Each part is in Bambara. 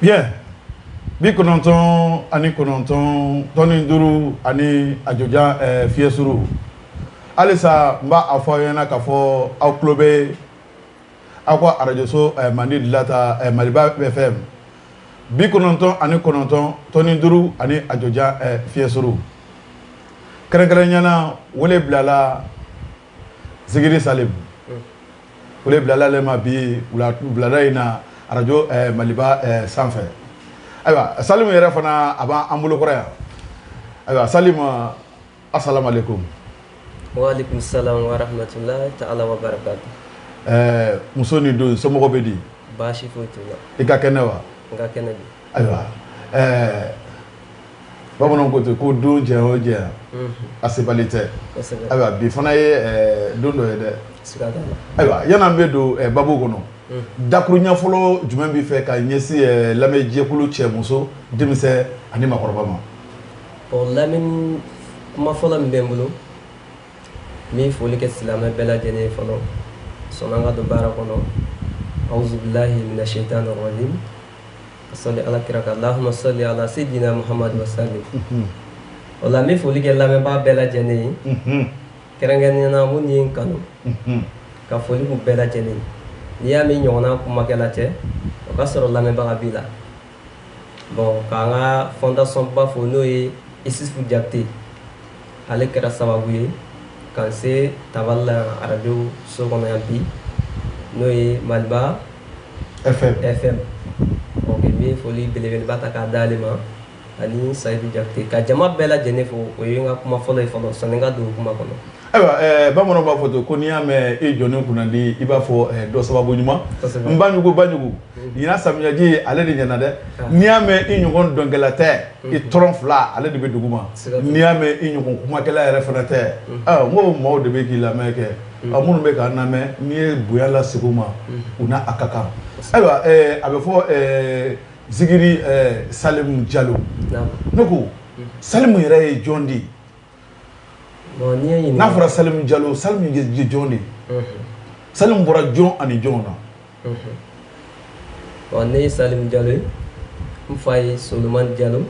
Bien, 99.9 tɔni duuru ani a jɔjan fiyɛsuru. Halisa n b'a a fɔ aw ɲɛna k'a fɔ aw tulo bɛ aw ka arajoso mandi dilata Maliba FM 99 tɔni duuru ani a jɔjan fiyɛsuru. Kɛrɛnkɛrɛnnenya la wele bilala Zikiri Salim. Wele bilala ale ma bi wulada in na arajo Maliba sanfɛ. Ayiwa Salim yɛrɛ fana a b'an bolokɔrɔ yan. Ayiwa Salim, assalamu alaikum. Wa alaikum salam wa rahmatullahi ta'ala wa barakatuh. Muso ni don somɔgɔw bɛ di? Baasi foyi t'u la. I ka kɛnɛ wa? N ka kɛnɛ bi. Ayiwa bamananw ko ten ko don jɛ o jɛ a sebali tɛ. Ayiwa bi fana ye don dɔ ye dɛ. Ayiwa yan'an bɛ don babu kɔnɔ, dakuruɲɛ fɔlɔ jumɛn b'i fɛ ka ɲɛsin lamɛnjɛkulu cɛ muso denmisɛn ani maakɔrɔba ma? Bon, lamɛnni kuma fɔlɔ min bɛ n bolo, n bɛ foli kɛ silamɛ bɛɛ lajɛlen ye fɔlɔ sɔnni an ka don baara kɔnɔ. Auzubillahi mina shaitani rajim. Sali ala kira kan, Allahumma salli ala sayyidina Muhammad wa sallim. O la n bɛ foli kɛ lamɛnbaa bɛɛ lajɛlen ye, kɛrɛnkɛrɛnnenya la minnu ye n kanu, ka foli k'u bɛɛ lajɛlen ye. N'i y'a mɛn ɲɔgɔnna kumakɛla tɛ, o ka sɔrɔ lamɛnbaga b'i la. Bon, k'an ka fondation ba fo n'o ye Isufu Jakite, ale kɛra sababu ye k'an se tabali la arajo so kɔnɔ yan bi, n'o ye Maliba FM. Ok, n bɛ foli belebeleba ta k'a d'ale ma ani Sayidu Jakite, ka jama bɛɛ lajɛlen fo. O ye n ka kuma fɔlɔ ye fɔlɔ sani n ka don kuma kɔnɔ. Ayiwa bamananw b'a fɔ ten ko n'i y'a mɛn i jɔnnen kunnandi, i b'a fɔ dɔ sababu ɲuman. N Banjugu Banjugu, ɲinan samiyaji ale de ɲɛna dɛ. N'i y'a mɛn i ɲɔgɔn dɔnkɛla tɛ, i tɔrɔn fila ale de bɛ dugu ma. N'i y'a mɛn i ɲɔgɔn kumakɛla yɛrɛ fana tɛ, n ko maaw de bɛ k'i lamɛn kɛ. Minnu bɛ k'an lamɛn, n'i ye bonya lasegin u ma, u n'a a ka kan. Ayiwa a bɛ fɔ Zikiri Salim Jalo. Ne ko Salim yɛrɛ ye jɔn de ye? N'a fɔra Salim Jalo, Salim ye jɔn de ye? Salim bɔra jɔn ani jɔn na? Bon, ne ye Salim Jalo ye. N fa ye Solomani Jalo,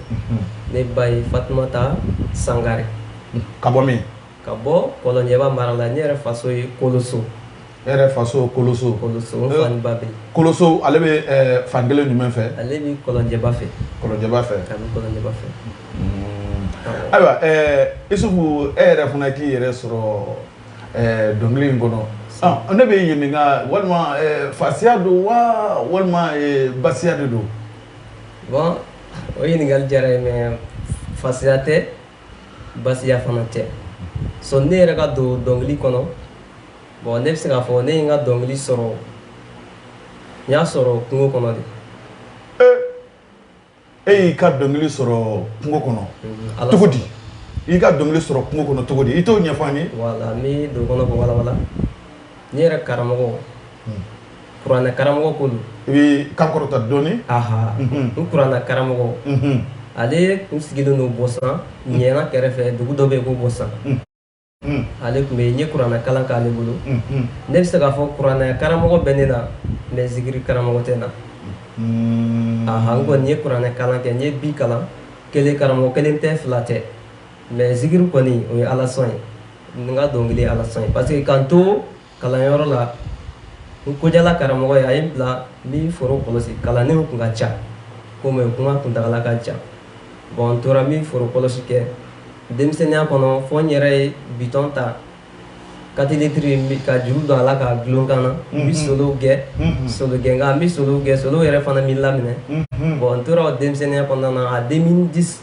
ne ba ye Fatumata Sangare. Ka bɔ min? Ka bɔ Kɔlɔnjɛba mara la. Ne yɛrɛ faso ye Koloso. E yɛrɛ faso Koloso? Koloso, n fa ni ba bɛ yen. Koloso, ale bɛ fan kelen jumɛn fɛ? Ale bɛ Kɔlɔnjɛba fɛ. Kɔlɔnjɛba fɛ. A bɛ Kɔlɔnjɛba fɛ. Ayiwa Isufu, e yɛrɛ fana k'i yɛrɛ sɔrɔ dɔnkili in kɔnɔ. Ne bɛ ɲininka, walima fasiya don wa, walima basiya de don? Bon, o ɲininkali diyara n ye, mais fasiya tɛ, basiya fana tɛ. So ne yɛrɛ ka don dɔnkili kɔnɔ, bon, ne bɛ se k'a fɔ ne ye n ka dɔnkili sɔrɔ, n y'a sɔrɔ kungo kɔnɔ de. E y'i ka dɔnkili sɔrɔ kungo kɔnɔ cogo di? I ka dɔnkili sɔrɔ kungo kɔnɔ cogo di? I t'o ɲɛfɔ an ye. Wala, n bɛ don kɔnɔ ko walawala. Ne yɛrɛ karamɔgɔ, kuranɛ karamɔgɔ ko don. I bɛ kan kɔrɔta dɔɔni. Aha, n kuranɛ karamɔgɔ, ale tun sigilen don Bɔsan ɲɛna kɛrɛfɛ, dugu dɔ bɛ yen ko Bɔsan. Ale tun bɛ yen, n ye kuranɛ kalan k'ale bolo. Ne bɛ se k'a fɔ kuranɛ karamɔgɔ bɛ ne na, mais zikiri karamɔgɔ tɛ n na. Aha, n kɔni ye kuranɛ kalan kɛ, n ye bi kalan kelen, karamɔgɔ kelen tɛ, fila tɛ, mais zikiri kɔni o ye Ala sɔn ye. N ka dɔnkili ye Ala sɔn ye, parce que k'an to kalanyɔrɔ la, n kojala karamɔgɔ ye, a ye n bila n bɛ foro kɔlɔsi. Kalandenw tun ka ca, komi kuma kuntagala ka jan. Bon, n tora n bɛ foro kɔlɔsi kɛ denmisɛnninya kɔnɔ, fo n yɛrɛ ye bitɔn ta 4 litres ka juru don a la ka gulon kan na, n bɛ solow gɛn, solo gɛn n bɛ solow gɛn, solow yɛrɛ fana b'i laminɛ. Bon, n tora o denmisɛnninya kɔnɔna na a 2010.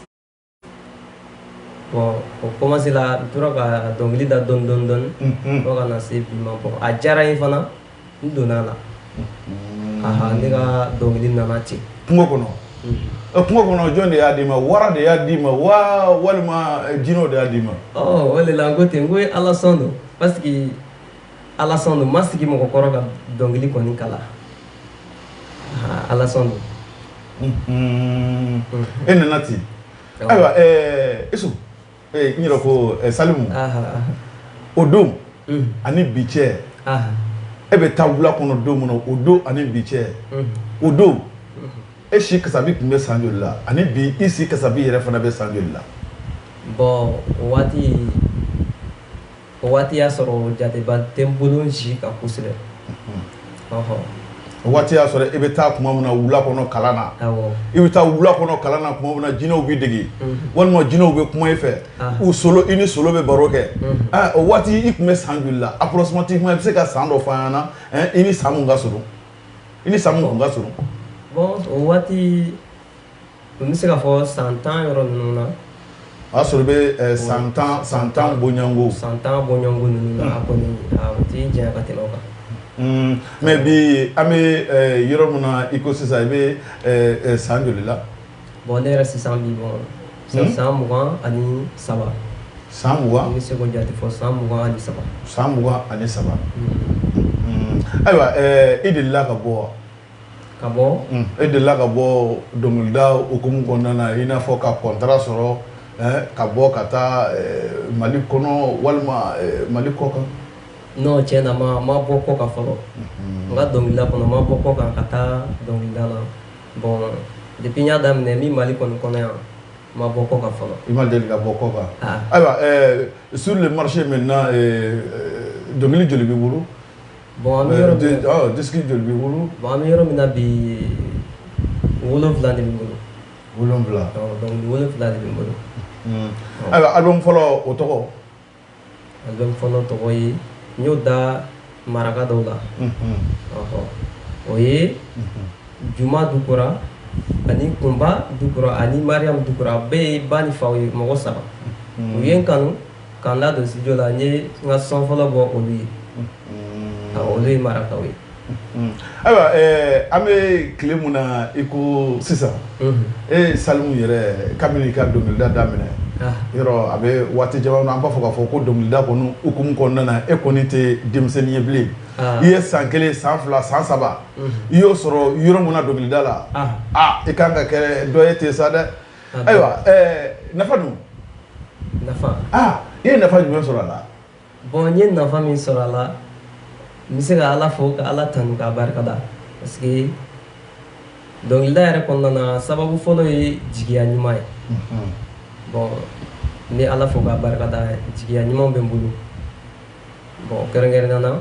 Bon, o commencé la, n tora ka dɔnkili da dɔɔni dɔɔni dɔɔni fo ka na se bi ma. Bon, a diyara n ye fana, n donna a la. Aha, ne ka dɔnkili nana ten. Kungo kɔnɔ. Kungo kɔnɔ, jɔn de y'a d'i ma? Wara de y'a d'i ma wa, walima jinɛw de y'a d'i ma? Ɔ, o de la n ko ten, n ko Ala sɔn don, parce que Ala sɔn don, n ma sigi mɔgɔ kɔrɔ ka dɔnkili kɔni kalan. Ala sɔn don. E nana ten. Ayiwa, Isu, n yɛrɛ ko Salimu, o don ani bi cɛ, e bɛ taa wula kɔnɔ don min na, o don ani bi cɛ, o don e si kasabi tun bɛ san joli la, ani bi i si kasabi yɛrɛ fana bɛ san joli la? Bon, o waati y'a sɔrɔ jateba tɛ n bolo n si kan kosɛbɛ. O waati y'a sɔrɔ e bɛ taa tuma min na wula kɔnɔ kalan na, i bɛ taa wula kɔnɔ kalan na tuma min na, jinɛw b'i dege walima jinɛw bɛ kuma i fɛ, u solo, i ni solo bɛ baro kɛ, o waati i tun bɛ san joli la approximativement? I bɛ se ka san dɔ fɔ an ɲɛna, i ni san mun ka surun, i ni san mun kun ka surun? Bon, o waati n bɛ se k'a fɔ san 10 yɔrɔ ninnu na. O y'a sɔrɔ i bɛ san 10, san 10 bɔɲɔgɔnko. San 10 bɔɲɔgɔnko ninnu na, a kɔni a tɛ janya ka tɛmɛ o kan. Mais bi an bɛ yɔrɔ min na i ko sisan, i bɛ san joli la? Bon, ne yɛrɛ sisan bi, bon, san 23. San 20? N bɛ se k'o jate fɔ, san 23. San 23. Ayiwa, i delila ka bɔ wa? Ka bɔ? E delila ka bɔ dɔnkilida hukumu kɔnɔna na, i n'a fɔ ka contrat sɔrɔ ka bɔ ka taa Mali kɔnɔ walima Mali kɔ kan? Non, tiɲɛ na, ma bɔ kɔ kan fɔlɔ. N ka dɔnkilida kɔnɔ, ma bɔ kɔ kan ka taa dɔnkilida la. Bon, depuis n y'a daminɛ min Mali kɔni kɔnɔ yan, ma bɔ kɔ kan fɔlɔ. I ma deli ka bɔ kɔ kan. Ayiwa, sur le marché maintenant, dɔnkili joli b'i bolo? Bon, an bɛ yɔrɔ min na, disque joli b'i bolo? Bon, an bɛ yɔrɔ min na bi, 7 de bɛ n bolo. 7? Dɔnkili 7 de bɛ n bolo. Ayiwa, album fɔlɔ, o tɔgɔ? Album fɔlɔ tɔgɔ ye, n y'o da maraka dɔw la. O ye Juma Dukura ani Kunba Dukura ani Mariam Dukura, a bɛɛ ye ba ni faw ye, mɔgɔ saba. U ye n kanu k'an ladon studio la, n ye n ka son fɔlɔ bɔ olu ye. Olu ye marakaw ye. Ayiwa, an bɛ tile mun na i ko sisan, e Salimu yɛrɛ, kabini i ka dɔnkilida daminɛ, yɔrɔ a bɛ waati caman na, an b'a fɔ k'a fɔ ko dɔnkilida kɔni hukumu kɔnɔna na, e kɔni tɛ denmisɛnnin ye bilen. I ye san 1, san 2, san 3, i y'o sɔrɔ yɔrɔ mun na dɔnkilida la, i kan ka kɛ dɔ ye ten sa dɛ. Ayiwa, nafa dun? Nafa? I ye nafa jumɛn sɔrɔ a la? Bon, n ye nafa min sɔrɔ a la, n bɛ se ka Ala fo ka Ala tanu k'a barikada, parce que dɔnkilida yɛrɛ kɔnɔna na, sababu fɔlɔ ye jigiya ɲuman ye. Bon, n bɛ Ala fo k'a barikada, jigiya ɲuman bɛ n bolo. Bon, kɛrɛnkɛrɛnnenya na,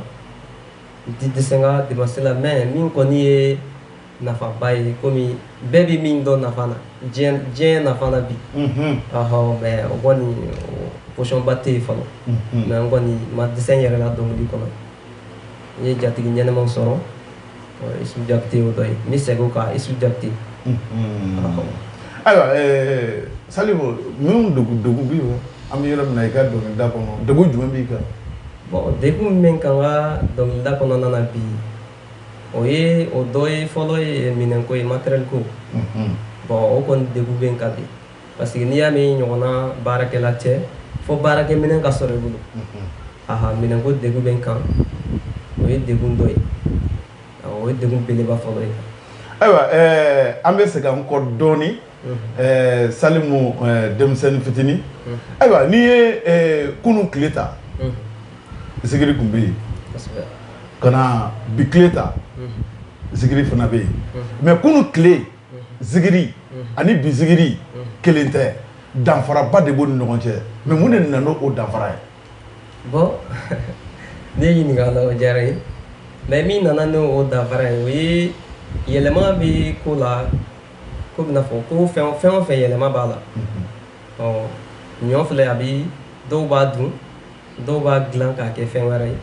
n ti dɛsɛ n ka dépense la, mais min kɔni ye nafaba ye, komi bɛɛ bɛ min dɔn nafa na, diɲɛ nafa na bi, mais o kɔni position ba tɛ yen fɔlɔ. Mais n kɔni ma dɛsɛ n yɛrɛ la dɔnkili kɔnɔ, n ye jatigi ɲɛnɛmaw sɔrɔ. Isu Jakite y'o dɔ ye, n bɛ segin o kan, Isu Jakite. Ayiwa, Salimu, min degun b'i kan, an bɛ yɔrɔ min na i ka dɔnkilida kɔnɔ, degun jumɛn b'i kan? Bon, degun min bɛ n kan n ka dɔnkilida kɔnɔna na bi, o ye o dɔ ye. Fɔlɔ ye minɛnko ye, matériel ko. Bon, o kɔni degun bɛ n kan bi, parce que n'i y'a mɛn ɲɔgɔnna baarakɛla cɛ, fo baarakɛminɛn ka sɔrɔ i bolo. Minɛnko degun bɛ n kan, o ye degun dɔ ye, o ye degun beleba fɔlɔ ye. Ayiwa, an bɛ segin an kɔ dɔɔni. Salimu denmisɛnnin fitinin, ayiwa, n'i ye kunun tile ta, zikiri tun bɛ yen, ka na bi tile ta, zikiri fana bɛ yen, mais kunun tile zikiri ani bi zikiri kelen tɛ, danfaraba de b'u ni ɲɔgɔn cɛ. Mais mun de nana n'o danfara ye? Bon, ne ɲininka la, o diyara n ye. Mais min nana n'o danfara ye, o ye yɛlɛma bɛ ko la, ko bɛna fɔ ko fɛn fɛn o fɛn, yɛlɛma b'a la. Ɔ, ɲɔ filɛ, a bi dɔw b'a dun, dɔw b'a dilan k'a kɛ fɛn wɛrɛ ye.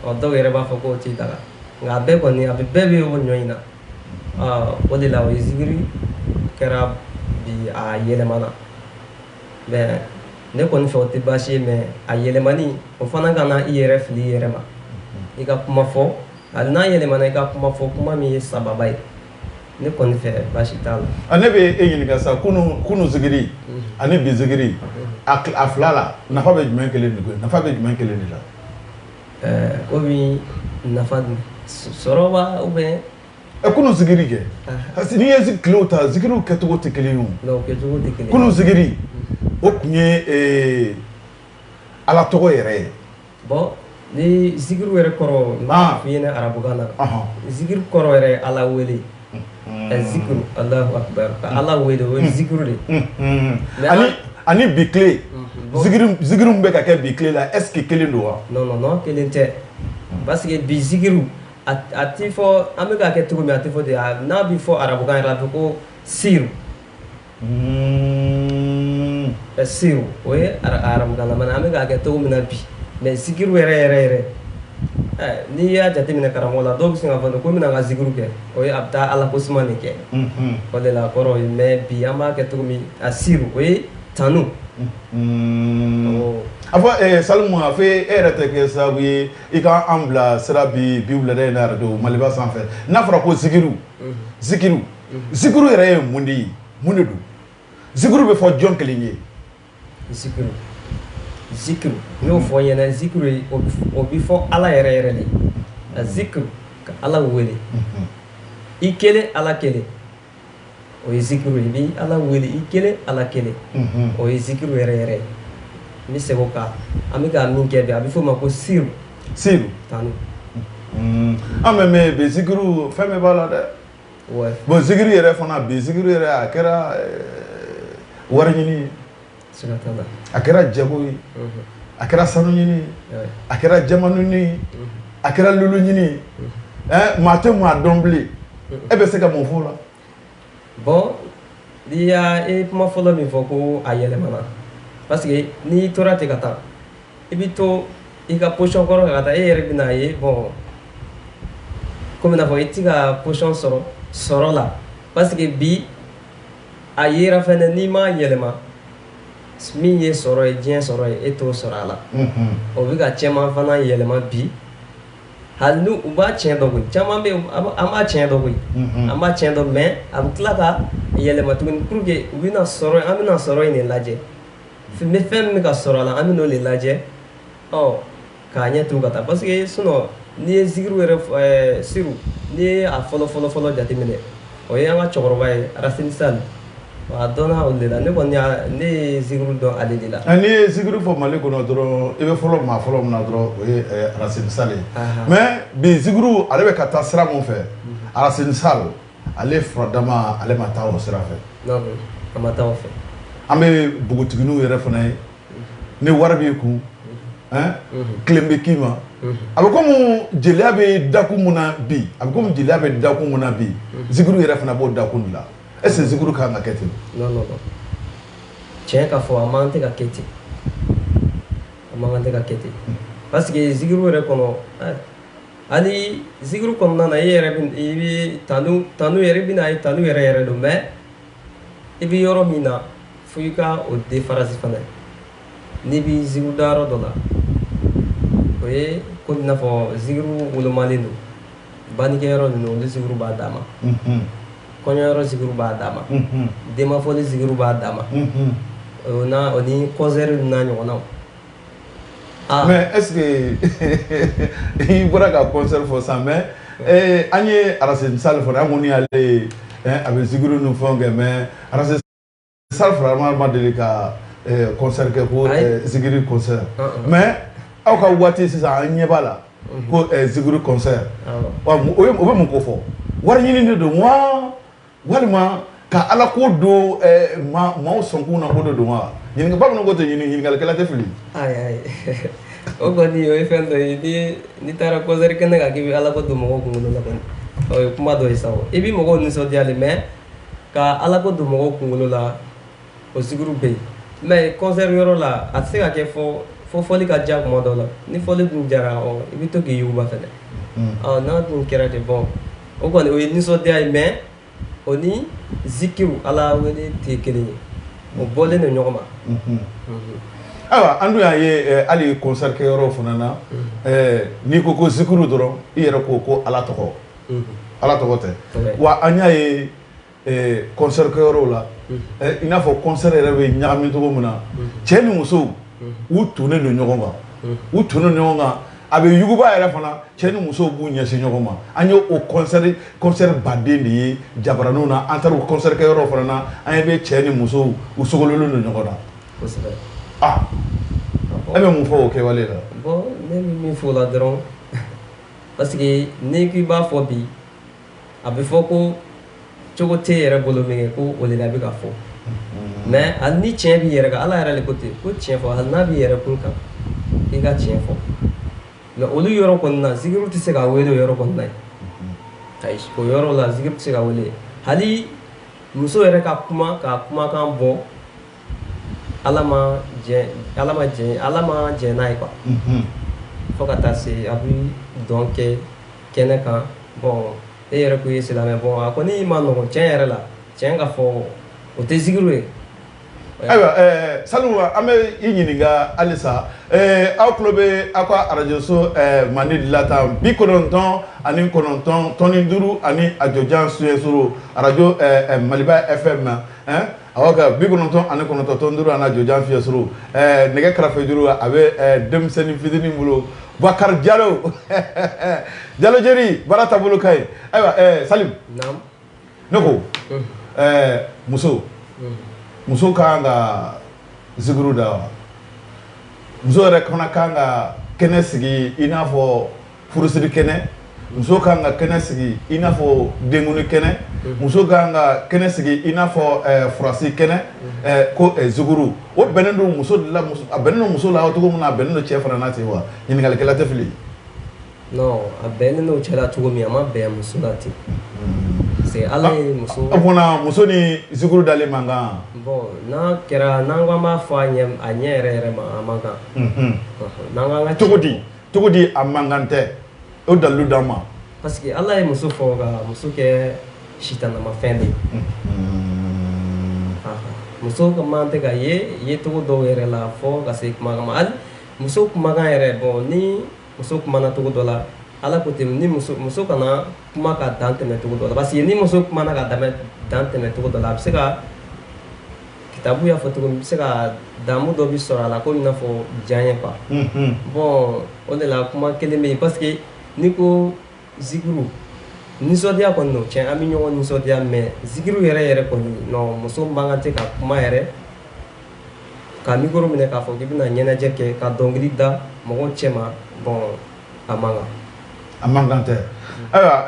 Ɔ, dɔw yɛrɛ b'a fɔ k'o t'i daga, nka a bɛɛ kɔni, a bɛ bɛɛ bɛ o ɲɔ in na. O de la o ye zikiri kɛra bi, a yɛlɛmana. Mais Ne kɔni fɛ o tɛ baasi ye, mais a yɛlɛmani o fana kana i yɛrɛ fili i yɛrɛ ma. I ka kuma fɔ, hali n'a yɛlɛmana, i ka kuma fɔ kuma min ye sababa ye. Ne kɔni fɛ baasi t'a la. Ne bɛ e ɲininka sa, kunu zikiri ani bi zikiri, a fila la nafa bɛ jumɛn kelen de nafa bɛ jumɛn kelen de la? Komi nafa sɔrɔ b'a ou bien? Kunu zikiri kɛ, parce que n'i ye kilew ta, zikiriw kɛcogo tɛ kelen ye o. Non, o kɛcogo tɛ kelen ye. Kunu zikiri, o tun ye Ala tɔgɔ yɛrɛ ye. Bon, ni zikiriw yɛrɛ kɔrɔ, n b'a f'i ɲɛna arabukan na. Zikiri kɔrɔ yɛrɛ Ala wele. Zikiru, Alahu akbar, ka Ala wele, o ye zikiru de ye. Ani bi tile zikiri min bɛ ka kɛ bi tile la, est ce que kelen don wa? Non, non, non, kelen tɛ, parce que bi zikiru a ti fɔ an bɛ k'a kɛ cogo min, a ti fɔ ten. N'a bɛ fɔ arabukan yɛrɛ la, a bɛ fɔ ko siru. Siru, o ye arabukan na, an bɛ k'a kɛ cogo min na bi. Mais zikiru yɛrɛ yɛrɛ yɛrɛ, n'i y'a jateminɛ karamɔgɔ la, dɔw bɛ sin k'a fɔ ko n bɛna n ka zikiru kɛ, o ye a bɛ taa Ala ko suma de kɛ. O de la a kɔrɔ ye. Mais bi an b'a kɛ cogo min, a siru, o ye tanu. A fɔ Salimu, a fɔ e yɛrɛ tɛ kɛ sababu ye i ka an bila sira bi bi wulada in na radio Maliba sanfɛ. N'a fɔra ko zikiru, zikiru, zikiru yɛrɛ ye mun de ye? Mun de don? Zikiru bɛ fɔ jɔn kelen ye? Zikiru, zikiru, n y'o fɔ ɲɛna, zikiru o bɛ fɔ Ala yɛrɛ yɛrɛ de. A zikiru, ka Ala wele i kelen, Ala kelen, o ye zikiru ye. I bɛ Ala wele i kelen, Ala kelen, o ye zikiru yɛrɛ yɛrɛ ye. N bɛ segin o kan, an bɛ ka min kɛ bi, a bɛ f'o ma ko siru. Siru. Tanu. An bɛ mɛ bi zikiru fɛn bɛɛ b'a la dɛ. Bon, zikiri yɛrɛ fana bi, zikiri yɛrɛ a kɛra wari ɲini ye. Siga t'a la. A kɛra jago ye, a kɛra sanu ɲini ye, a kɛra jama ɲini ye, a kɛra lulu ɲini ye. Maa tɛ maa dɔn bilen. E bɛ se ka mun f'o la? Bon, n'i y'a i kuma fɔlɔ min fɔ ko a yɛlɛmana, parce que n'i tora ten ka taa, i bɛ to i ka position kɔrɔ kan ka taa, e yɛrɛ bɛna ye, bon, komi n'a fɔ i ti ka position sɔrɔ sɔrɔ la, parce que bi a yera fɛnɛ, n'i m'a yɛlɛma, min ye sɔrɔ ye, diɲɛ sɔrɔ ye, e t'o sɔrɔ a la. O bɛ ka caman fana yɛlɛma bi, hali n'u u b'a tiɲɛ dɔn koyi, caman bɛ yen, an b'a tiɲɛ dɔn koyi, an b'a tiɲɛ dɔn, mais a bɛ tila ka yɛlɛma tuguni pour que u bɛna sɔrɔ, an bɛna sɔrɔ in de lajɛ, ni fɛn min bɛ ka sɔrɔ a la, an bɛ n'o de lajɛ, ɔ k'a ɲɛ tugun ka taa. Parce que sinon n'i ye zikiru yɛrɛ siru, n'i ye a fɔlɔ fɔlɔ fɔlɔ jateminɛ, o ye an ka cɛkɔrɔba ye, Racine Sall. A dɔnna o de la. Ne kɔni ne ye zikiru dɔn ale de la. N'i ye zikiru fɔ Mali kɔnɔ dɔrɔn, i bɛ fɔlɔ maa fɔlɔ min na dɔrɔn, o ye Racine Sall ye. Mais bi zikiru ale bɛ ka taa sira mun fɛ, Racine Sall ale furadama ale ma taa o sira fɛ. Non, a ma taa o fɛ. An bɛ npogotigininw yɛrɛ fana ye, ni wari b'i kun, tilen bɛ k'i ma. A bɛ komi jeliya bɛ dakun mun na bi, a bɛ komi jeliya bɛ dakun mun na bi, zikiru yɛrɛ fana b'o dakun de la. Est-ce que zikiru kan ka kɛ ten? Non, non, non. Tiɲɛ ka fɔ, a man tɛ ka kɛ ten. A man tɛ ka kɛ ten. Parce que zikiru yɛrɛ kɔnɔ, hali zikiru kɔnɔna na, i yɛrɛ bɛ i bɛ tanu tanu yɛrɛ, i bɛna ye tanu yɛrɛ yɛrɛ don, mais i bɛ yɔrɔ min na, fo i ka o défarasi fana. N'i bɛ zikiru dayɔrɔ dɔ la, o ye komi i n'a fɔ zikiru wolomalen don. Bannikɛyɔrɔ ninnu, olu zikiru b'a d'a ma. Kɔɲɔyɔrɔ zikiru b'a d'a ma. Denbafɔli zikiru b'a d'a ma. O n'a o ni concert n'a ɲɔgɔnnaw. Mais est-ce que i bɔra ka concert fɔ sisan, mais an ye Racine Sall fɔ, an kɔni y'ale ye, a bɛ zikiru ni fɛnw kɛ, mais Racine Sall vraiment ma deli ka concert kɛ ko zikiri concert. Mais aw ka waati sisan, an ɲɛ b'a la ko zikiri concert. O bɛ mun ko fɔ? Wari ɲini de don wa, walima ka Ala ko don maaw sɔnkun na ko de don wa? Ɲininka, bamananw ko ten, ɲininkalikɛla tɛ fili. Ayi, ayi, o kɔni o ye fɛn dɔ ye. Ni n'i taara concert kɛnɛ kan k'i bɛ Ala ko don mɔgɔw kunkolo la kɔni, o ye kuma dɔ ye sa. O i bɛ mɔgɔw nisɔndiya de, mais ka Ala ko don mɔgɔw kunkolo la, o zikiru bɛ yen. Mais concert yɔrɔ la, a tɛ se ka kɛ fo fɔli ka diya kuma dɔ la. Ni fɔli dun jara, ɔ i bɛ to k'i yuguba fɛnɛ. Ɔ n'a dun kɛra ten, bon, o kɔni o ye nisɔndiya ye, mais o ni zikiru, Ala wele tɛ kelen ye. O bɔlen don ɲɔgɔn ma. Ayiwa, an dun y'a ye hali concert kɛyɔrɔw fana na, n'i ko ko zikuru dɔrɔn, i yɛrɛ ko ko Ala tɔgɔ. Ala tɔgɔ tɛ. Wa an y'a ye concert kɛyɔrɔw la, i n'a fɔ concert yɛrɛ bɛ ɲagami cogo min na, cɛ ni musow u tunnen don ɲɔgɔn kan. U tunnen ɲɔgɔn kan. A bɛ yuguba yɛrɛ fana, cɛ ni musow b'u ɲɛsin ɲɔgɔn ma. An ye o concert baden de ye jabaraninw na. An taara o concert kɛyɔrɔw fana na, an ɲɛ bɛ cɛ ni musow u sogololen don ɲɔgɔn na. Kosɛbɛ. Ah, e bɛ mun fɔ o kɛwale la? Bon, ne bɛ min fɔ o la dɔrɔn, parce que n'i k'i b'a fɔ bi, a bɛ fɔ ko cogo t'e yɛrɛ bolo min kɛ ko o de la a bɛ ka fɔ. Mais hali ni tiɲɛ b'i yɛrɛ kan, Ala yɛrɛ de ko ten ko tiɲɛ fɔ, hali n'a b'i yɛrɛ kun kan, i ka tiɲɛ fɔ. Mais olu yɔrɔ kɔni na, zikiru tɛ se ka wele o yɔrɔ kɔni na yen. Ayi, o yɔrɔ la zikiru tɛ se ka wele. Hali muso yɛrɛ ka kuma ka kumakan bɔ, Ala ma jɛn, Ala ma jɛn, Ala ma jɛn n'a ye quoi. Fo ka taa se a bɛ dɔn kɛ kɛnɛ kan. Bon, e yɛrɛ ko i ye silamɛ, bon a kɔni ma nɔgɔn tiɲɛ yɛrɛ la, tiɲɛ ka fɔ o tɛ zikiru ye. Ayiwa, Salimu, an bɛ i ɲininka halisa. Aw tulo bɛ aw ka arajoso Mandi dilan 99.5 ani a jɔjan suyɛnsuru arajo Maliba FM, awɔ, ka 99.5 ani a jɔjan fiyɛnsuru. Nɛgɛ karafe juru a bɛ denmisɛnnin fitinin bolo, Bakari Jalo. Jalo Jeri, baara taabolo ka ɲi. Ayiwa Salimu, ne ko muso muso kan ka zikiru da wa? Muso yɛrɛ fana kan ka kɛnɛ sigi i n'a fɔ furusiri kɛnɛ, muso kan ka kɛnɛ sigi i n'a fɔ denkundi kɛnɛ, muso kan ka kɛnɛ sigi i n'a fɔ furasi kɛnɛ, ko zikiru o bɛnnen don muso de la. A bɛnnen don muso la cogo min na, a bɛnnen don cɛ fana na ten wa? Ɲininkalikɛla tɛ fili. Non, a bɛnnen don cɛ la cogo min, a ma bɛn muso la ten. C'est Ala ye muso. O fana, muso ni zikiru dalen man kan. Bon, n'a kɛra n'an ko an b'a fɔ a ɲɛ a ɲɛ yɛrɛ yɛrɛ ma, a man kan. N'an ko an ka cogo di, cogo di a man kan tɛ? O dalilu d'an ma. Parce que Ala ye muso fɔ ka muso kɛ sitanamafɛn de ye. Muso ka man tɛ ka ye yecogo dɔw yɛrɛ la fɔ ka se kumakan ma. Hali muso kumakan yɛrɛ, bon ni muso kumana cogo dɔ la, Ala ko ten ni muso kana kuma ka dan tɛmɛ cogo dɔ la. Parce que ni muso kumana ka dan tɛmɛ cogo dɔ la, a bɛ se ka kitabu y'a fɔ cogo min, bɛ se ka damu dɔ bi sɔrɔ a la komi i n'a fɔ diyaɲɛ quoi. Bon, o de la kuma kelen bɛ yen, parce que n'i ko zikiru nisɔndiya kɔni don, tiɲɛ an bɛ ɲɔgɔn nisɔndiya, mais zikiru yɛrɛ yɛrɛ kɔni non, muso man kan tɛ ka kuma yɛrɛ ka micro minɛ k'a fɔ k'i bɛna ɲɛnajɛ kɛ ka dɔnkili da mɔgɔw cɛ ma, bon a man kan. A man kan tɛ. Ayiwa,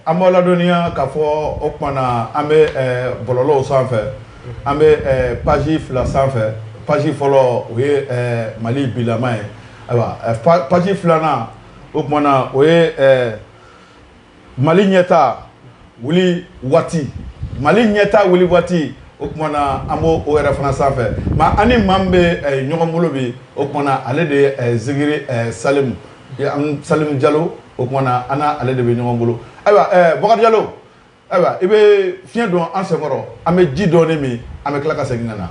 an b'aw ladɔnniya k'a fɔ o tuma na an bɛ bɔlɔlɔw sanfɛ, an bɛ page 2 sanfɛ. Page fɔlɔ o ye Mali bilama ye. Ayiwa, page 2nan o tuma na o ye Mali ɲɛta wuli waati, Mali ɲɛta wuli waati. O tuma na an b'o o yɛrɛ fana sanfɛ. Ma an ni maa min bɛ ɲɔgɔn bolo bi, o tuma na ale de ye Zikiri Salimu, Salimu Jalo. O tuma na an n'ale de bɛ ɲɔgɔn bolo. Ayiwa, Bakari Jalo, ayiwa, i bɛ fiɲɛ don an senkɔrɔ, an bɛ ji dɔɔni min, an bɛ tila ka segin ka na.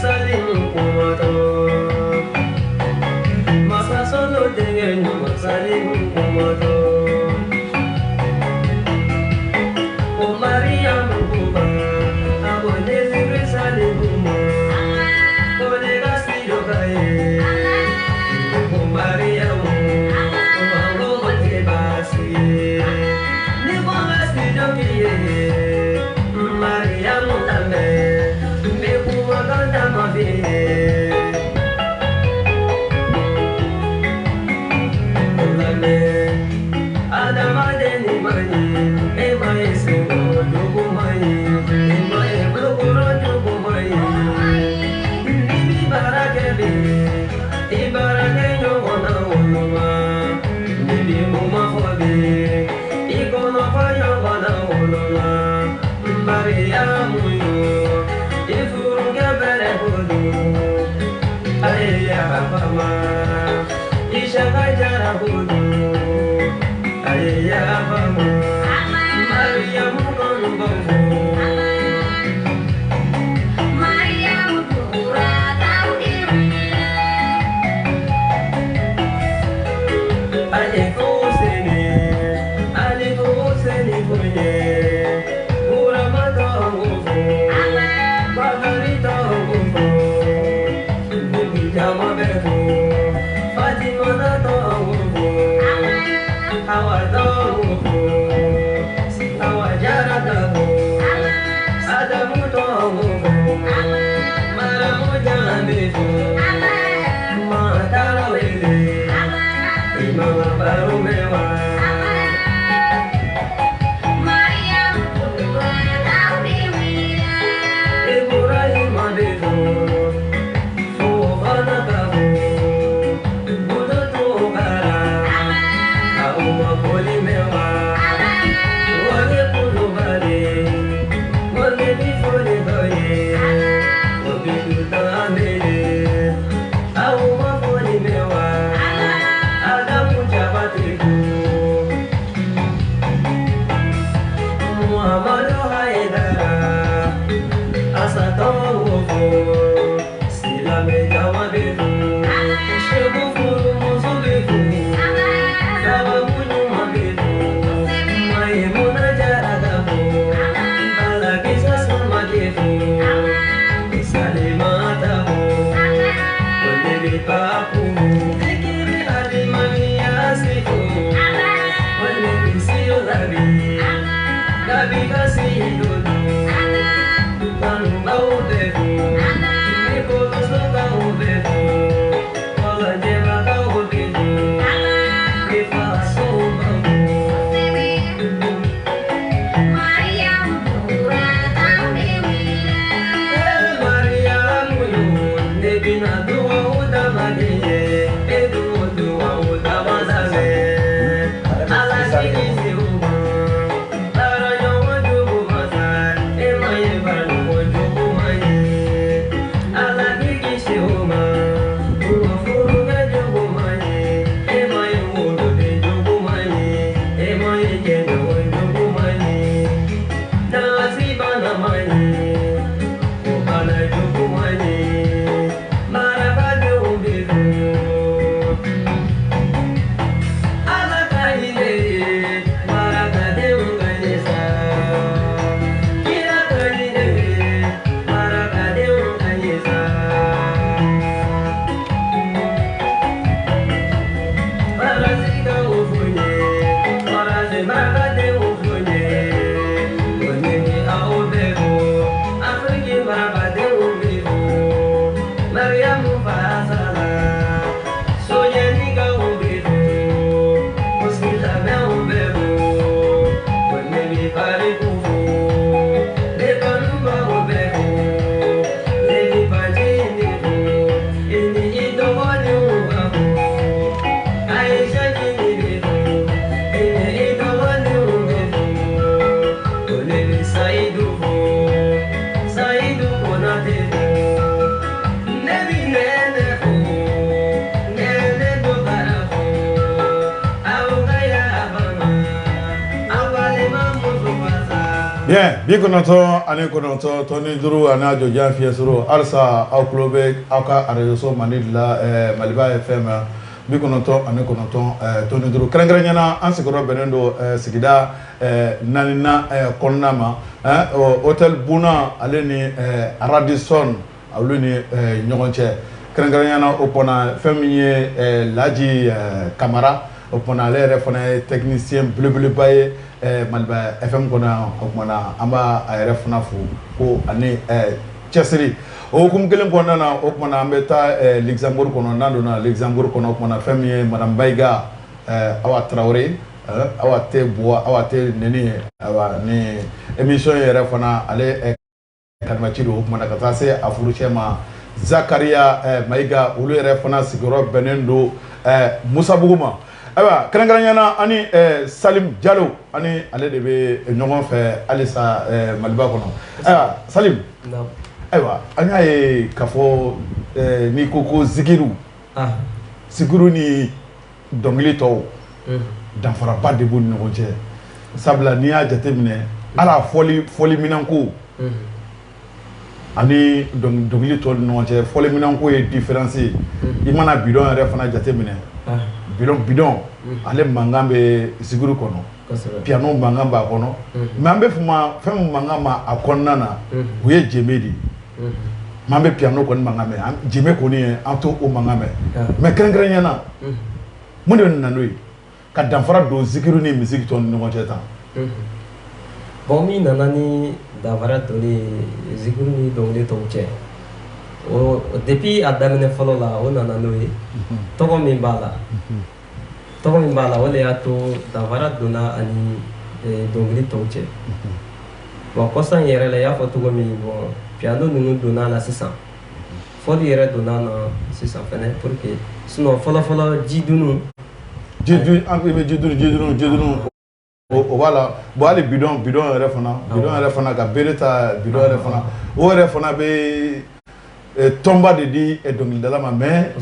Salimu kumato. Masa solo Bien, 95 tɔni duuru ani a jɔjan fiɲɛ sɔrɔ halisa aw tulo bɛ aw ka arajoso Mandi de la Maliba FM 99 toni 5. Kɛrɛnkɛrɛnnenya la, an sigiyɔrɔ bɛnnen don sigida naaninan kɔnɔna ma, hôtel Buna ale ni Radisson olu ni ɲɔgɔn cɛ. Kɛrɛnkɛrɛnnenya la, o kɔnɔ, fɛn min ye Laji Kamara, o kumana, ale yɛrɛ fana ye technicien belebeleba ye Maliba FM kɔnɔ yan. O kumana, an b'a a yɛrɛ fana fo ko ani cɛsiri. O hukumu kelen kɔnɔna na, o kumana, an bɛ taa Luxembourg kɔnɔ. N'an donna Luxembourg kɔnɔ, o kumana, fɛn min ye madame Bayiga Awa Tarawele, Awa tɛ buwa, Awa tɛ neni ye. Awa, ni émission yɛrɛ fana, ale kalimaci don. O kumana, ka taa se a furucɛ ma, Zakaria Mayiga, olu yɛrɛ fana sigiyɔrɔ bɛnnen don Musabugu ma. Ayiwa, kɛrɛnkɛrɛnnenya la, ani Salim Jalo, ani ale de bɛ ɲɔgɔn fɛ halisa Maliba kɔnɔ. Ayiwa Salim, ayiwa, an y'a ye k'a fɔ n'i ko ko zikiru, zikiru ni dɔnkili tɔw, danfaraba de b'u ni ɲɔgɔn cɛ, sabula n'i y'a jateminɛ, ala fɔli fɔliminɛnko ani dɔnkili tɔw ni ɲɔgɔn cɛ, fɔliminɛnko ye différence ye. I mana bidon yɛrɛ fana jateminɛ, bidon ale mankan bɛ zikiru kɔnɔ, piano mankan b'a kɔnɔ, mais an bɛ fɔ fɛn min mankan ma a kɔnɔna na, o ye jɛnbe de ye. Mais an bɛ piano kɔni mankan mɛn, jɛnbe kɔni an t'o mankan mɛn. Mais kɛrɛnkɛrɛnnenya na, mun de bɛ na n'o ye ka danfara don zikiru ni musique tɔw ni ɲɔgɔn cɛ tan? Bon, min nana ni danfara donni zikiru ni dɔnkili tɔw cɛ, o depuis a daminɛ fɔlɔ la, o nana n'o ye tɔgɔ min b'a la, tɔgɔ min b'a la, o de y'a to danfara donna ani dɔnkili tɔw cɛ. Bon, kɔsa in yɛrɛ la, i y'a fɔ cogo min, bon, piano ninnu donna a la sisan, fɔli yɛrɛ donna a la sisan fɛnɛ, pour que sinon fɔlɔ fɔlɔ, jidunu. Jidunu, an bɛ jidunu, jidunu, jidunu, o b'a la. Bon, hali bidon, bidon yɛrɛ fana, bidon yɛrɛ fana, ka bere ta, bidon yɛrɛ fana, o yɛrɛ fana bɛ tɔnba de di dɔnkilidala ma. Mais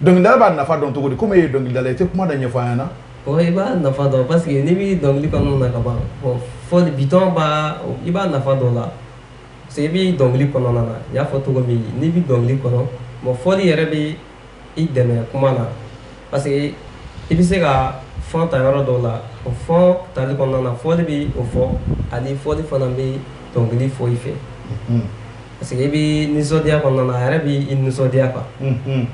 dɔnkilidala b'a nafa dɔn cogo di? Komi e ye dɔnkilidala ye, i tɛ kuma dɔ ɲɛfɔ an ɲɛna? Bon, i b'a nafa dɔn parce que n'i bɛ dɔnkili kɔnɔna na ka ban, bon, fɔli bitɔn b'a, i b'a nafa dɔn la, parce que i bɛ dɔnkili kɔnɔna na, n y'a fɔ cogo min, n'i bɛ dɔnkili kɔnɔ, bon, fɔli yɛrɛ bɛ i dɛmɛ kuma na, parce que i bɛ se ka fɔn ta yɔrɔ dɔw la, o fɔn tali kɔnɔna na, fɔli bɛ o fɔ, ani fɔli fana bɛ dɔnkili fɔ i fɛ, parce que i bɛ nisɔndiya kɔnɔna na, a yɛrɛ bɛ i nisɔndiya quoi.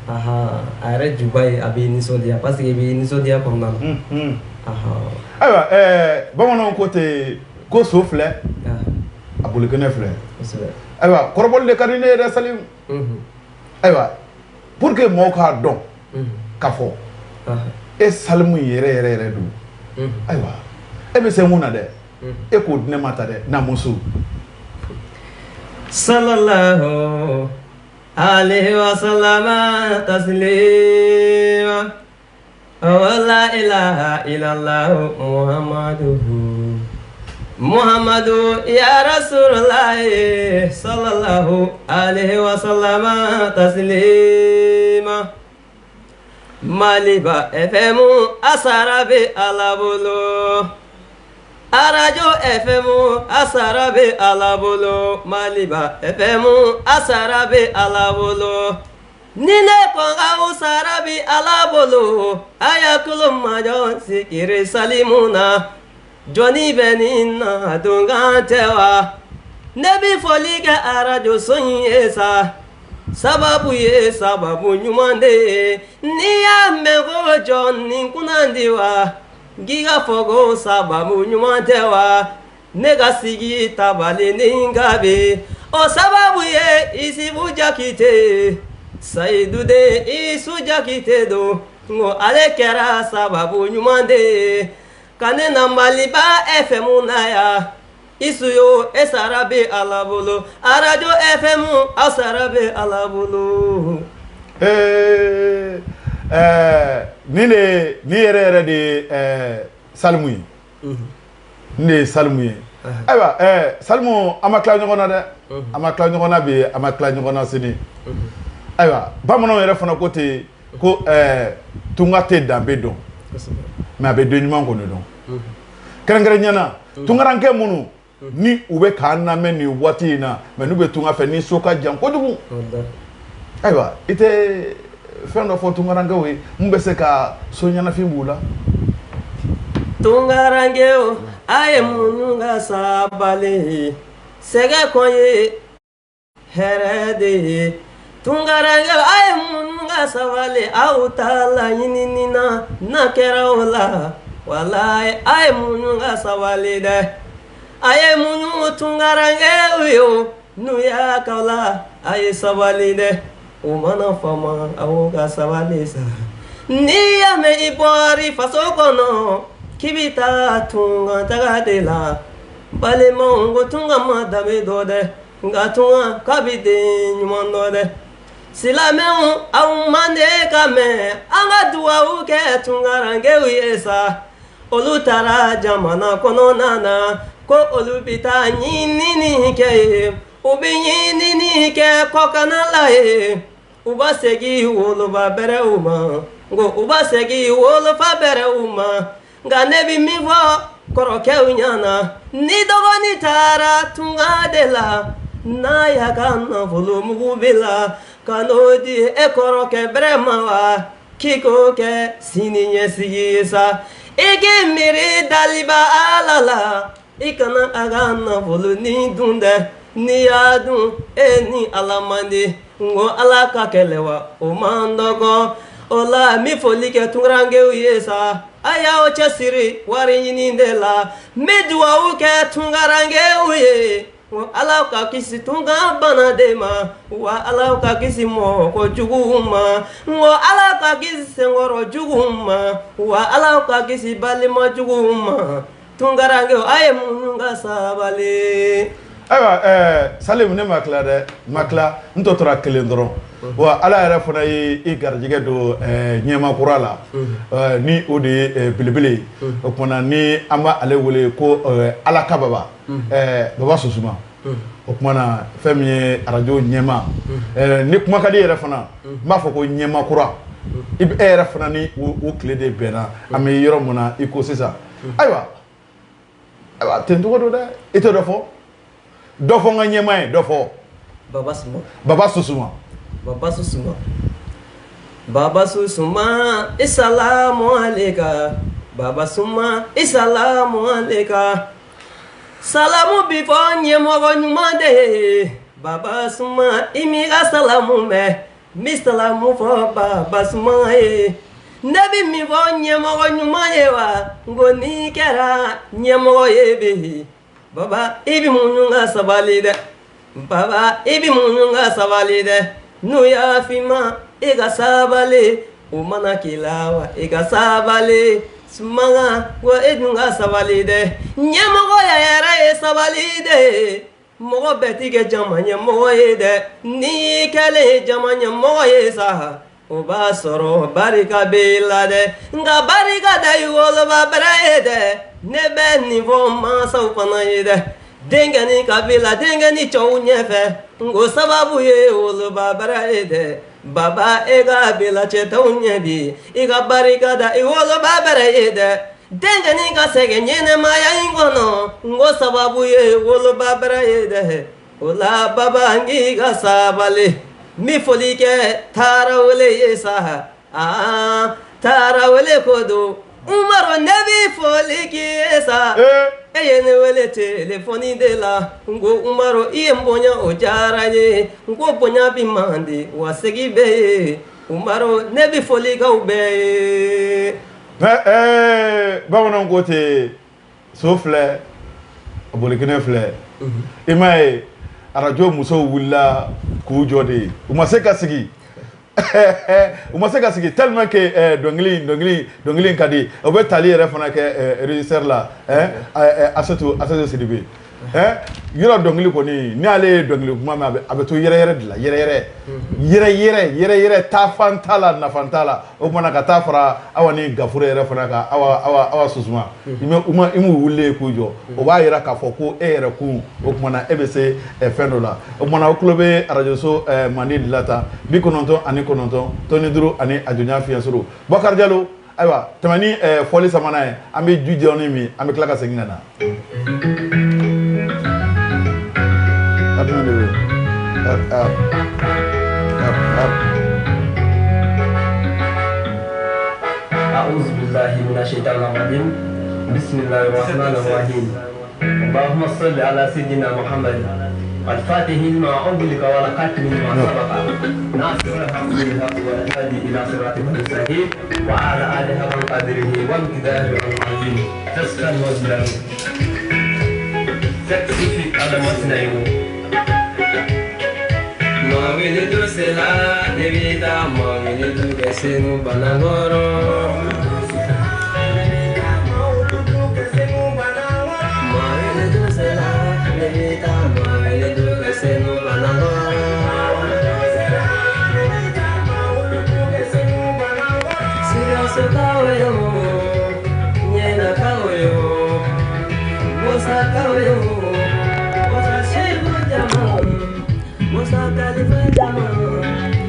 A yɛrɛ juba ye, a b'i nisɔndiya parce que i bɛ nisɔndiya kɔnɔna na. Ayiwa, bamananw ko ten ko so filɛ, a bolikɛnɛ filɛ. Ayiwa, kɔrɔbɔli de ka di ne ye dɛ, Salim. Ayiwa, pour que mɔgɔw k'a dɔn k'a fɔ e Salimu yɛrɛ yɛrɛ yɛrɛ don, ayiwa, e bɛ se mun na dɛ, e k'o di ne ma ta dɛ, na muso. Sallallahu alaihi wa sallama taslima, wa la ilaha illallah Muhammadu Muhammadu ya Rasulullah, sallallahu alaihi wa sallama taslima. Maliba FM, asara bɛ Ala bolo. Arajo FM, asara bɛ Ala bolo. Maliba FM, asara bɛ Ala bolo. Ni ne ko aw sara bɛ Ala bolo, a y'a tulo majɔ sikiri Salimu na. Jɔnni bɛ nin na donkan tɛ wa? Ne bɛ foli kɛ arajo so in ye sa. Sababu ye sababu ɲuman de ye. N'i y'a mɛn ko jɔn kunnandi wa, k'i ka fɔ ko sababu ɲuman tɛ wa? Ne ka sigi tabali ni ka bi, o sababu ye Isifu Jakite, Sayidu den Isu Jakite don. N ko ale kɛra sababu ɲuman de ye ka ne na Maliba FM na yan. Isu yo, e sara bɛ Ala bolo. Arajo FM, aw sara bɛ Ala bolo. Ee, nin de, nin yɛrɛ yɛrɛ de ye Salimu ye, nin de ye Salimu ye. Ayiwa, Salimu, an ma tila ɲɔgɔn na dɛ, an ma tila ɲɔgɔn na bi, an ma tila ɲɔgɔn na sini. Ayiwa, bamananw yɛrɛ fana ko ten ko tunga tɛ danbe dɔn, mais a bɛ den ɲuman kɔni dɔn. Kɛrɛnkɛrɛnnenya na, tunkarankɛ minnu ni u bɛ k'an lamɛn nin waati in na, mais n'u bɛ tunga fɛ, ni so ka jan kojugu, ayiwa, i tɛ fɛn dɔ fɔ tunkarankew ye mun bɛ se ka so ɲɛnafin b'u la. Tunkarankew a ye muɲu ka sabali, sɛgɛ kɔn ye hɛrɛ de ye. Tunkarankew a ye muɲu ka sabali, aw ta laɲinini na n'a kɛra o la, walayi a ye muɲu ka sabali dɛ. A ye muɲu tunkarankew ye o, n'u y'a k'aw la a ye sabali dɛ. O mana fama aw ka sabali sa. N'i y'a mɛn i bɔri faso kɔnɔ k'i bɛ taa tunga taga de la, balimaw ko tunga ma danbe dɔ dɛ, nka tunga k'a bɛ den ɲuman dɔ dɛ. Silamɛw aw man de ka mɛn an ka duwawu kɛ tunkarankew ye sa. Olu taara jamana kɔnɔna na ko olu bɛ taa ɲinini kɛ yen, u bɛ ɲinini kɛ kɔkanna la yen, u b'a segin woloba bɛrɛw ma, n ko u b'a segin wolofa bɛrɛw ma. Nka ne bɛ min fɔ kɔrɔkɛw ɲɛna, ni dɔgɔnin taara tunga de la, n'a y'a ka nafolo mugu bila ka n'o di e kɔrɔkɛ bɛrɛ ma wa, k'i k'o kɛ sini ɲɛsigi ye sa. I k'i miiri daliba Ala la, i kana a ka nafolo ni dun dɛ, n'i y'a dun e ni Ala man di. N ko Ala ka kɛlɛ wa o man dɔgɔ. O la n bɛ foli kɛ tunkarankew ye sa, a y'aw cɛsiri wari ɲini de la. N bɛ duwawu kɛ tunkarankew ye, ko Ala ka kisi tunga bana de ma, wa Ala ka kisi mɔgɔ juguw ma, n ko Ala ka kisi senkɔrɔ juguw ma, wa Ala ka kisi balima juguw ma. Tunkarankew a ye muɲu ka sabali. Ayiwa Salim, ne ma tila dɛ, n ma tila, n tɔ tora kelen dɔrɔn. Wa Ala yɛrɛ fana ye i garijɛgɛ don ɲɛma kura la, ni o de ye belebele ye. O kumana ni an b'ale wele ko Ala ka baba, Baba Susuma. O kumana fɛn min ye arajo ɲɛma, ni kuma ka di yɛrɛ fana, n b'a fɔ ko ɲɛma kura. I bɛ e yɛrɛ fana ni o tile de bɛnna, an bɛ yɔrɔ min na i ko sisan. Ayiwa, ayiwa ten tɔgɔ don dɛ, i tɛ dɔ fɔ. Dɔ fɔ n ka ɲɛma ye, dɔ fɔ. Baba Suma. Baba Susuma. Baba Susuma. Baba Susuma, isalamu aleka. Baba Suma, isalamu aleka. Salamu bi fɔ ɲɛmɔgɔ ɲuman de ye. Baba Suma, i m'i ka salamu mɛn. N bɛ salamu fɔ Baba Suma ye. Ne bɛ min fɔ ɲɛmɔgɔ ɲuman ye wa, n ko n'i kɛra ɲɛmɔgɔ ye bi, Baba i bɛ muɲu ka sabali dɛ. Baba i bɛ muɲu ka sabali dɛ. N'u y'a f'i ma i ka sabali, o mana k'i la wa i ka sabali. Sumanga ko e dun ka sabali dɛ. Ɲɛmɔgɔya yɛrɛ ye sabali de ye. Mɔgɔ bɛɛ ti kɛ jama ɲɛmɔgɔ ye dɛ. N'i kɛlen ye jama ɲɛmɔgɔ ye sa, o b'a sɔrɔ barika b'i la dɛ. Nka barika da i woloba bɛrɛ ye dɛ. Ne bɛ nin fɔ mansaw fana ye dɛ. Denkɛnin kabila denkɛnin cɛw ɲɛfɛ, n ko sababu ye woloba bɛrɛ ye dɛ. Baba e ka bila cɛ tɔw ɲɛ bi, i ka barika da i woloba bɛrɛ ye dɛ. Denkɛnin ka sɛgɛn ɲɛnɛmaya in kɔnɔ, n ko sababu ye woloba bɛrɛ ye dɛ. O la baba n k'i ka sabali. N bɛ foli kɛ Tarawele ye sa, aa Tarawele ko don. Umaru ne bɛ foli k'i ye sa. E ye ne wele telefɔni de la, n ko Umaru i ye n bonya o diyara n ye, n ko bonya bi man di wa segin bɛ yen. Umaru ne bɛ foli k'aw bɛɛ ye. Bamananw ko ten, so filɛ, a bolikɛnɛ filɛ. I m'a ye arajo musow wulila k'u jɔ de, u ma se ka sigi. U ma se ka sigi tellement que dɔnkili ka di. O bɛ tali yɛrɛ fana kɛ régisseur la, Asetu Sidibe. Yɔrɔ dɔnkili kɔni, n'ale ye dɔnkili kuma mɛn, a bɛ to yɛrɛ yɛrɛ de la, yɛrɛ yɛrɛ yɛrɛ yɛrɛ yɛrɛ yɛrɛ, taafan t'a la, nafa t'a la. O kumana ka taa fara Awa ni Gafure yɛrɛ fana kan, Awa Susuma, i m'u wulilen k'u jɔ, o b'a yira k'a fɔ ko e yɛrɛ kun, o kumana e bɛ se fɛn dɔ la. O kumana o tulo bɛ arajoso mandi de la tan, 99.5 ani a jɔnya fiɲɛ suru. Bɔkari Jalo, ayiwa tɛmɛ ni fɔli sabanan ye, an bɛ ji dɔɔni min, an bɛ tila ka segin ka na. بالله من الشيطان الرجيم. بسم الله الرحمن الرحيم. اللهم صل على سيدنا محمد الفاتح لما أغلق والخاتم لما سبق ناصر الحق بالحق والهادي إلى صراطك المستقيم وعلى آله حق قدره وامتداره العظيم. تسخن وزنه تكتفي على مسنعه. Mawilidu sela nebita mawilidu kesenu banagoro. Mawilidu sela nebita mawilidu kesenu banagoro. Sikaso kaoyo, nyena kaoyo, Musa kaoyo, Musa shebu jama. Musa Khalifa jama,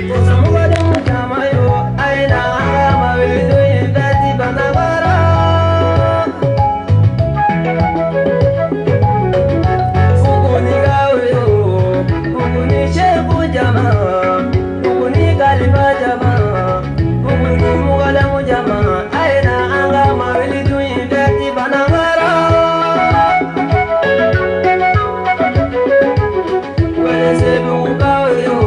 Musa Mugadam jama yo, aina mawilidu indati banagoro. Uguni gaoyo, uguni shebu jama, uguni Khalifa jama, uguni Mugadam jama, aina anga mawilidu indati banagoro. Wele sebu gaoyo.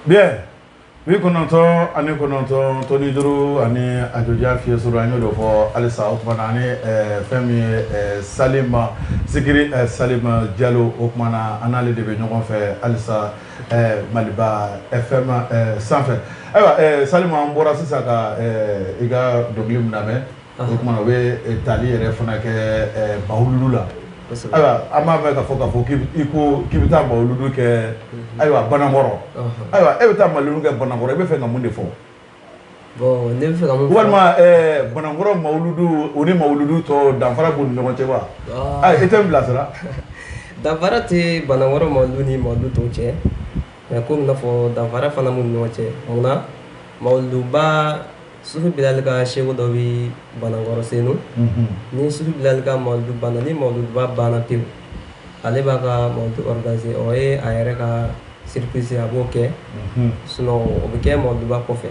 Bien, 99.5 ani ajoja fiye sɔrɔ an y'o de fɔ halisa. O tuma na ani fɛn min ye Salima Zikiri, Salima Jalo, o tuma na an n'ale de bɛ ɲɔgɔn fɛ halisa Maliba FM sanfɛ. Ayiwa Salima, an bɔra sisan ka i ka dɔnkili min lamɛn, o tuma na o bɛ tali yɛrɛ fana kɛ Bawuludu la. Ayiwa, an b'a mɛn k'a fɔ k'i ko k'i bɛ taa Mawuludu kɛ, ayiwa, Banankɔrɔ. Ayiwa, e bɛ taa Mawuludu kɛ Banankɔrɔ, i bɛ fɛ ka mun de fɔ? Bon, ne bɛ fɛ ka mun fɔ? Walima Banankɔrɔ Mawuludu, o ni Mawuludu tɔ, danfara b'u ni ɲɔgɔn cɛ wa? Ayi, i tɛ n bilasira. Danfara tɛ Banankɔrɔ Mawuludu ni Mawuludu tɔw cɛ, mais komi n'a fɔ danfara fana b'u ni ɲɔgɔn cɛ. Munna? Mawuluduba Sufi Bilali ka seko dɔ bɛ Banankɔrɔ Senu. Ni Sufi Bilali ka mawuludu banna, ni mawuluduba banna pewu, ale b'a ka mawuludu organiser. O ye a yɛrɛ ka surprise ye, a b'o kɛ. Sinon o bɛ kɛ mawuluduba kɔfɛ.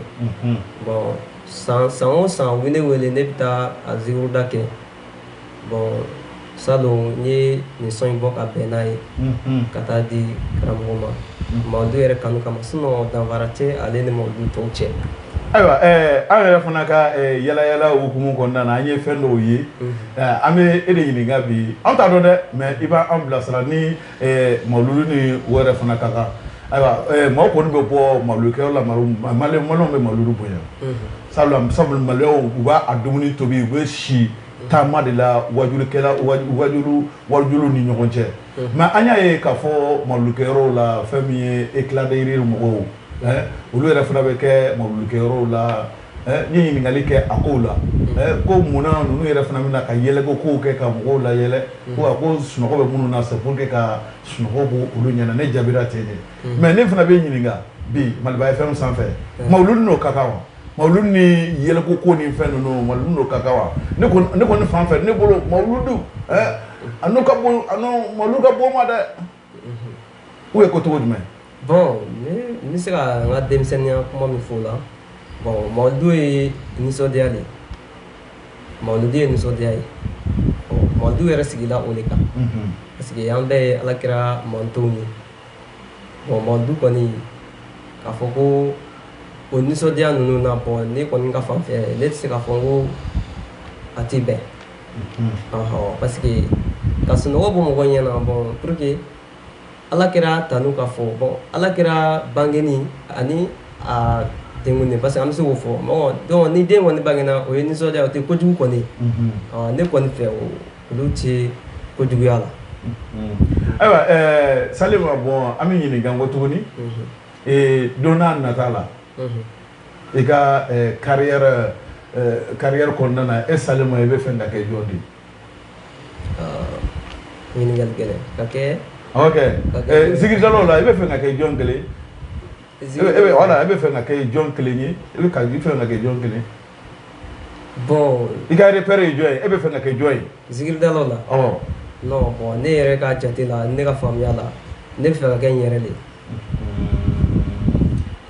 Bon, san san o san u bɛ ne wele, ne bɛ taa a zikiruda kɛ. Bon, salon n ye nin son in bɔ ka bɛn n'a ye ka taa di karamɔgɔ ma, mawuludu yɛrɛ kanu kama. Sinon danfara tɛ ale ni mawuludu tɔw cɛ. Ayiwa, an yɛrɛ fana ka yala yala hukumu kɔnɔna na, an ye fɛn dɔw ye. An bɛ e de ɲininka bi, an t'a dɔn dɛ, mais i b'an bilasira ni mawuludu ni o yɛrɛ fana ka kan. Ayiwa, maaw kɔni bɛ bɔ mawuludukɛyɔrɔ la, maliyɛnw bɛ mawuludu bonya, sabula maliyɛnw, u b'a dumuni tobi, u bɛ si taama de la, wajulikɛla, wajulu wajulu ni ɲɔgɔn cɛ. Mais an y'a ye k'a fɔ mawuludukɛyɔrɔw la, fɛn min ye éclat de rire mɔgɔw, olu yɛrɛ fana bɛ kɛ mawuludukɛyɔrɔw la. N ye ɲininkali kɛ a kow la, ko munna ninnu yɛrɛ fana bɛna ka yɛlɛko kow kɛ ka mɔgɔw la yɛlɛ, ko a ko sunɔgɔ bɛ minnu na, c'est pour que ka sunɔgɔ bɔ olu ɲɛna. Ne jaabira ten de. Mais ne fana bɛ ɲininka bi Maliba FM sanfɛ, mawuludu n'o ka kan wa? Mawuludu ni yɛlɛko ko ni fɛn ninnu, mawuludu n'o ka kan wa? Ne kɔni fan fɛ, ne bolo mawuludu a n'o ka bon, a n'o mawuludu ka bon ma dɛ, ou bien ko cogo jumɛn? Bon, ne n bɛ se ka n ka denmisɛnninya kuma min fɔ o la. Bon, mawuludu ye nisɔndiya de ye, mawuludu ye nisɔndiya ye. Bon, mawuludu yɛrɛ sigila o de kan, parce que an bɛɛ ye Alakira mantonw ye. Bon, mawuludu kɔni, k'a fɔ ko o nisɔndiya ninnu na, bon, ne kɔni ka fan fɛ, ne tɛ se k'a fɔ ko a tɛ bɛn. Ɔhɔn, parce que ka sunɔgɔ bɔ mɔgɔ ɲɛ na, bon, pour que Alakira tanu ka fɔ, bon, Alakira bangeni ani a denkundi, parce que an bɛ se k'o fɔ mɔgɔ. Donc ni den kɔni bangena, o ye nisɔndiya, o tɛ kojugu kɔni ye. Ne kɔni fɛ, olu tɛ kojuguya la. Ayiwa, Salima, bon, an bɛ ɲininka ko tuguni, don n'a nata la, i ka carrière kɔnɔna na, e Salima, i bɛ fɛ ka kɛ jɔn de ye? Ɲininkali gɛlɛn ka kɛ. Ok, zikiridalaw la, i bɛ fɛ ka kɛ jɔn kelen? E bɛ, voilà, e bɛ fɛ ka kɛ jɔn kelen ye? E bɛ ka i fɛ ka kɛ jɔn kelen? Bon. I ka repère ye jɔn ye? E bɛ fɛ ka kɛ jɔn ye? Zikiridalaw la? Ɔ. Non, bon, ne yɛrɛ ka jate la, ne ka faamuya la, ne bɛ fɛ ka kɛ n yɛrɛ de ye.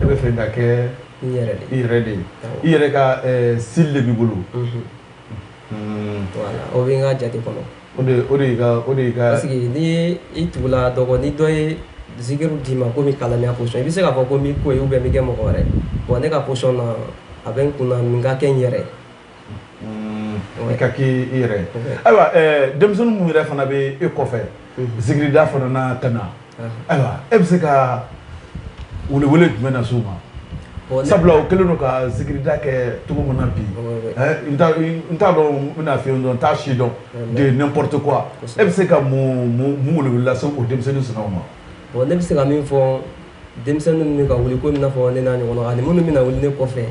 E bɛ fɛ ka kɛ n yɛrɛ de. I yɛrɛ de ye. I yɛrɛ ka style de b'i bolo. Voilà, o bɛ n ka jate kɔnɔ. O de y'i ka. Parce que ni i tugula dɔ kɔ, ni dɔ ye zikiru d'i ma komi kalandenya position, i bɛ se k'a fɔ ko n b'i ko ye ou bien n bɛ kɛ mɔgɔ wɛrɛ. Bon, ne ka position na, a bɛ n kunna nin ka kɛ n yɛrɛ ye. I ka kɛ i yɛrɛ ye. Ayiwa, denmisɛnnin minnu yɛrɛ fana bɛ e kɔfɛ zikirida fana na ka na, ayiwa, e bɛ se ka welewele jumɛn lase u ma? Sabula o kɛlen don ka zikirida kɛ cogo min na bi, n t'a dɔn n bɛna fɛn dɔn, n t'a si dɔn, de n'importe quoi. E bɛ se ka mun welewele lase o denmisɛnnin sinaw ma? Bon, ne bɛ se ka min fɔ denmisɛnnin minnu bɛ ka wuli komi i n'a fɔ ne n'a ɲɔgɔnna, ani minnu bɛna wuli ne kɔfɛ,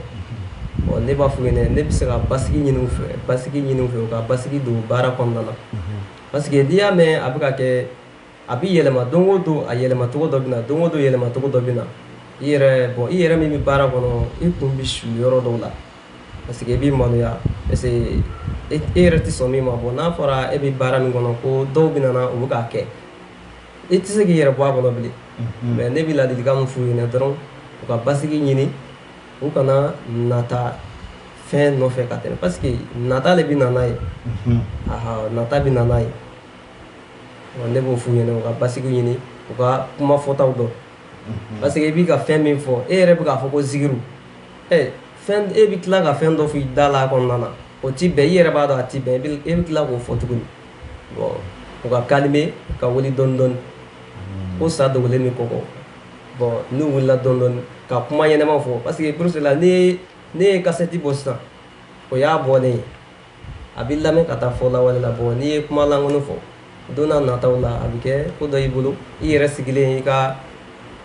bon, ne b'a f'u ɲɛna, ne bɛ se ka basigi ɲini u fɛ, basigi ɲini u fɛ, u ka basigi don baara kɔnɔna na. Parce que n'i y'a mɛn a bɛ ka kɛ, a bɛ yɛlɛma don o don, a yɛlɛma cogo dɔ bɛ na don o don, yɛlɛma cogo dɔ bɛ na. I yɛrɛ, bon, i yɛrɛ min bɛ baara kɔnɔ, i kun bɛ su yɔrɔ dɔw la, parce que i b'i maloya, parce que e yɛrɛ tɛ sɔn min ma. Bon, n'a fɔra e bɛ baara min kɔnɔ, ko dɔw bɛ na, u bɛ k'a kɛ, i tɛ se k'i yɛrɛ bɔ a kɔnɔ bilen. Mais ne bɛ ladilikan min f'u ɲɛna dɔrɔn, u ka basigi ɲini, u kana nata fɛn nɔfɛ ka tɛmɛ, parce que nata de bɛ na n'a ye. Aha, nata bɛ na n'a ye. Ne b'o f'u ɲɛna, u ka basigi ɲini, u ka kuma fɔtaw dɔn. Parce que i b'i ka fɛn min fɔ, e yɛrɛ bɛ k'a fɔ ko zikiru, fɛn e bɛ tila ka fɛn dɔ fɔ i da la a kɔnɔna na, o ti bɛn, i yɛrɛ b'a dɔn a ti bɛn, e bɛ tila k'o fɔ tuguni. Bon, u ka calmer, ka wuli dɔɔni dɔɔni, ko sa dogolen bɛ kɔgɔ. Bon, n'u wulila dɔɔni dɔɔni ka kuma ɲɛnama fɔ, parce que pour cela ne ye kasɛti bɔ sisan, o y'a bɔlen ye, a b'i lamɛn ka taa fɔ lawale la. Bon, n'i ye kuma lankolon fɔ, don n'a nataw la a bɛ kɛ ko dɔ y'i bolo, i yɛrɛ sigilen i ka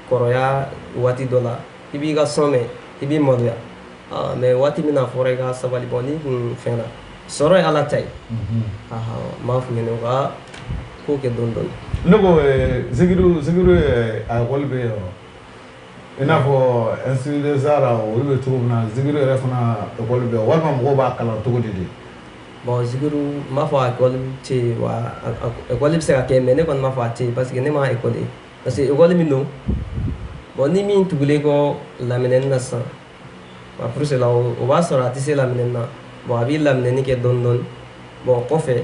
kɔrɔya waati dɔ la, i b'i ka sɔn mɛn, i b'i maloya. Mais waati min na fɔra i ka sabali, bon, n'i kun fɛn na sɔrɔ ye Ala ta ye. N b'a f'u ɲɛna u ka ko kɛ dɔɔni dɔɔni. Ne ko zikiru a école bɛ yen wa? I n'a fɔ institut des arts olu bɛ cogo min na, zikiru yɛrɛ fana école bɛ yen, walima mɔgɔw b'a kalan cogo di de? Bon, zikiru n b'a fɔ a école tɛ yen wa, école bɛ se ka kɛ, mais ne kɔni b'a fɔ a tɛ yen, parce que ne ma école ye. Parce que école min don, bon, ni min tugulen kɔ laminɛni na sisan, pour cela o b'a sɔrɔ a tɛ se laminɛni na. Bon, a b'i laminɛni kɛ dɔɔni dɔɔni, bon, kɔfɛ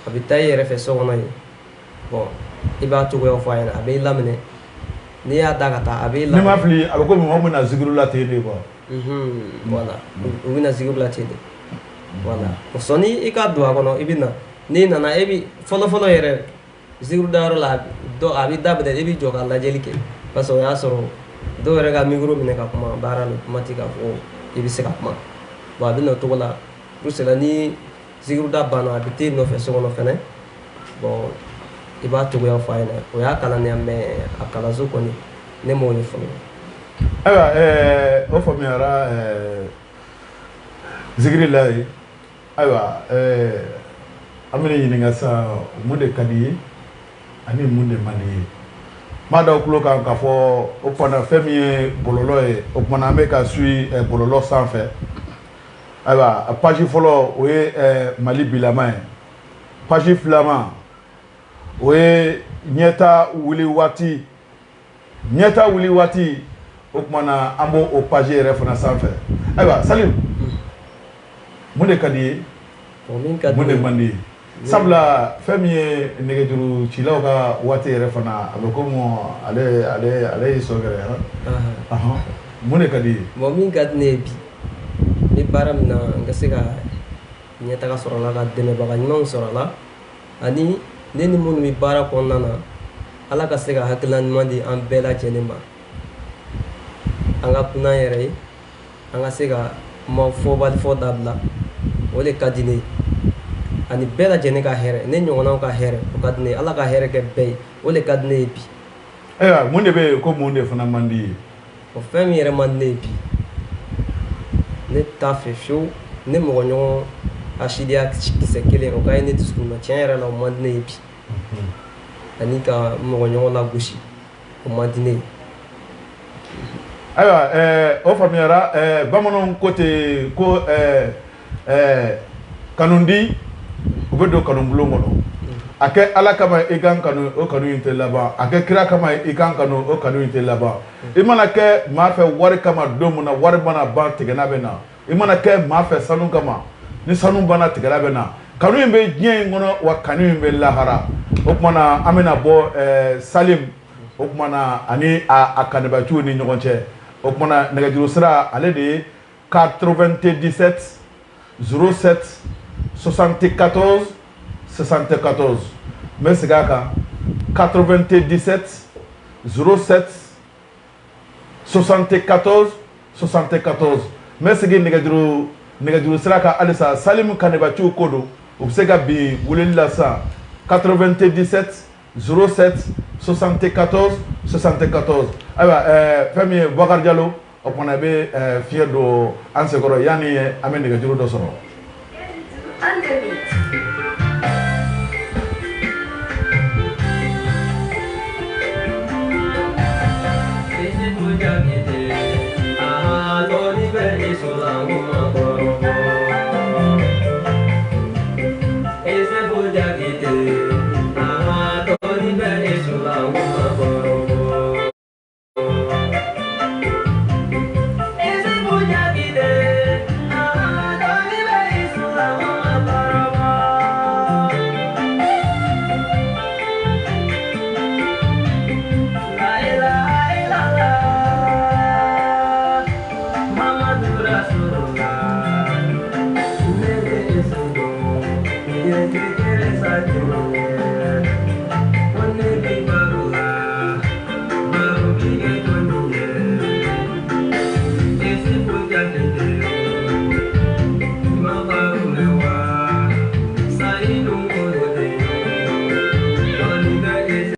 a bɛ taa i yɛrɛ fɛ so kɔnɔ yen. Bon, i b'a cogoyaw fɔ a ɲɛna, a b'i laminɛ, n'i y'a da ka taa a b'i laminɛ. N'i ma fili, a bɛ komi mɔgɔ bɛ na zikiru la ten de quoi. Voilà, u bɛ na zikiru la ten de. Voilà, sɔnni i ka don a kɔnɔ, i bɛ na, n'i nana e bɛ fɔlɔ fɔlɔ yɛrɛ zikiru dayɔrɔ la, dɔ a bɛ daminɛ, i bɛ jɔ ka lajɛli kɛ, parce que o y'a sɔrɔ dɔw yɛrɛ ka micro minɛ ka kuma baara la, kuma tɛ k'a fɔ i bɛ se ka kuma. Bon, a bɛ na o cogo la. Pour cela ni zikiruda banna, a bɛ t'e nɔfɛ so kɔnɔ fɛnɛ. Bon, i b'a cogoya fɔ a ɲɛna, o y'a kalandenya, mais a kalanso kɔni ne m'o ye fɔlɔ. Ayiwa, o faamuyara zikiri la ye. Ayiwa, an bɛna ɲininka sisan, mun de ka di i ye ani mun de man di i ye? N b'a da o tulo kan k'a fɔ o kumana fɛn min ye bɔlɔlɔ ye, o kumana an bɛ ka suit bɔlɔlɔ sanfɛ. Ayiwa, a page fɔlɔ o ye Mali bilama ye, page filanan o ye ɲɛta wuli waati, ɲɛta wuli waati, o kumana an b'o o page yɛrɛ fana sanfɛ. Ayiwa, Salim, mun de ka di i ye, mun de man di i ye? Sabula fɛn min ye nɛgɛjuru cilaw ka waati yɛrɛ fana, a bɛ komi ale y'i sɔn gɛrɛ. Mun de ka di i ye? Bon, min ka di ne ye bi, n bɛ baara min na, n ka se ka ɲɛtaga sɔrɔ a la, ka dɛmɛbaga ɲumanw sɔrɔ a la, ani ne ni minnu bɛ baara kɔnɔna na, Ala ka se ka hakilina ɲuman di an bɛɛ lajɛlen ma, an ka kun an yɛrɛ ye, an ka se ka kuma fɔbali fɔ dabila, o de ka di ne ye. Ani bɛɛ lajɛlen ka hɛrɛ, ne ɲɔgɔnnaw ka hɛrɛ, o ka di ne ye. Ala ka hɛrɛ kɛ bɛɛ ye, o de ka di ne ye bi. Ayiwa, mun de bɛ yen ko mun de fana man di i ye? O fɛn min yɛrɛ man di ne ye bi, ne t'a fɛ fiyewu ne mɔgɔ ɲɔgɔn asidiya kisɛ kelen o ka ye ne dusukun na, tiɲɛ yɛrɛ la o man di ne ye bi. Ani ka mɔgɔ ɲɔgɔn lagosi, o man di ne ye. Ayiwa, o faamuyara. Bamananw ko ten ko kanundi u bɛ don kanubulon kɔnɔ. A kɛ Ala kama i kan kanu, o kanu in tɛ laban. A kɛ kira kama i kan kanu, o kanu in tɛ laban. I mana kɛ maa fɛ wari kama don min na, wari mana ban tigɛna bɛ na. I mana kɛ maa fɛ sanu kama, ni sanu banna tigɛla bɛ na. Kanu in bɛ diɲɛ in kɔnɔ, wa kanu in bɛ lahara. O tuma na an bɛna bɔ Salim, o tuma na ani a kanibaciw ni ɲɔgɔn cɛ. O tuma na nɛgɛjuru sira ale de ye 97 07 74 74. N bɛ segin a kan, 97 07 74 74. N bɛ segin nɛgɛjuru sira kan halisa. Salim kanibaciw ko don, u bɛ se ka bin weleli la sisan, 97 07 74 74. Ayiwa, fɛn min ye Boubacar Diallo, o kumana i bɛ fiɲɛ don an senkɔrɔ yanni an bɛ nɛgɛjuru dɔ sɔrɔ.